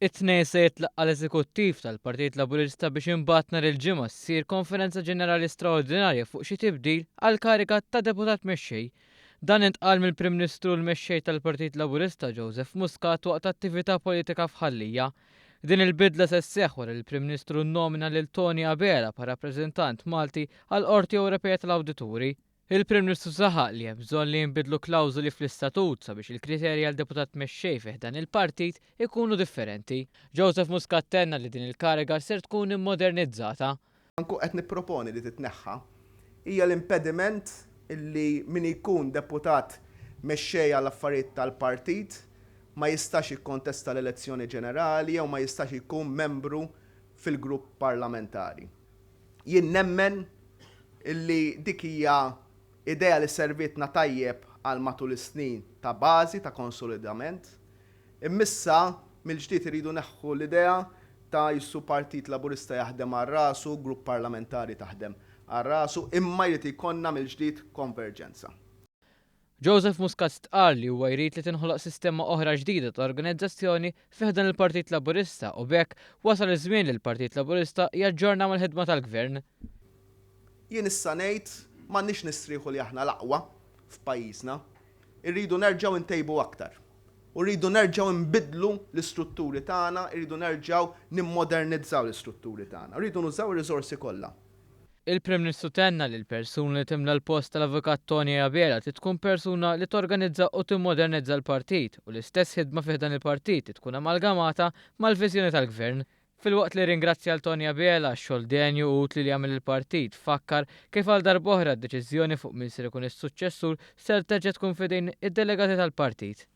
It-Tnejn se jitlaqqa' l-Eżekuttiv tal-Partit Laburista biex imbagħad nhar il-Ġimgħa ssir konferenza ġenerali straordinarja fuq xi tibdil għall-kariga ta' Deputat Mexxej. Dan intqal mill-Prim Ministru u l-Mexxej tal-Partit Laburista Joseph Muscat waqt attività politika f'Ħal Lija. Din il-bidla se sseħħ wara li l-Prim Ministru nnomina lil Toni Abela bħala rappreżentant Malti għall-Qorti Ewropea tal-Awdituri. Il-Prim Ministru saħaq li hemm bżonn li jinbidlu klawżoli fl-istatut sabiex il-kriterji għal deputat mexxej fi ħdan il-partit ikunu differenti. Joseph Muscat tenna li din il-kariga ser tkun immodernizzata. Anku qed nipproponi li titneħħa hija l-impediment li min jkun deputat mexxej għall-affarijiet tal-partit ma jistax jikkontesta l-elezzjoni ġenerali jew ma jistax jkun membru fil-grupp parlamentari. Jien nemmen illi dik hija idea li servietna tajjeb għal matul is-snin ta' bażi ta' konsolidament. Imma issa mill-ġdid irridu neħħu l-idea ta' jissu Partit Laburista jaħdem għal rasu, grupp parlamentari taħdem għal rasu, imma jrid jkollna mill-ġdid konverġenza. Joseph Muscat stqarr li huwa jrid li tinħoloq sistema oħra ġdida ta' organizzazzjoni fi ħdan il-Partit Laburista u b'hekk wasal iż-żmien li l-Partit Laburista jaġġorna mal-ħidma tal-Gvern. Jien issa ngħid m'għandniex nistrieħu li aħna l-aqwa f'pajjiżna. Irridu nerġgħu ntejbu aktar. U rridu nerġgħu nbiddlu l-istrutturi tagħna, irridu nerġgħu nimmodernizzaw l-istrutturi tagħna. Rridu nużaw ir-riżorsi kollha. Il-Prim Ministru tenna li l-persuna li timla l-post tal-Avukat Toni Abela trid tkun persuna li torganizza u timmodernizza l-partit u l-istess ħidma fi ħdan il-partit trid tkun amalgamata mal-viżjoni tal-Gvern. Filwaqt li rringrazzja 'l Toni Abela għax-xogħol denju u utli li għamel lill-partit, fakkar kif għal darb'oħra d-deċiżjoni fuq min ser ikun is-suċċessur ser terġa' tkun f'idejn id-delegati tal-partit.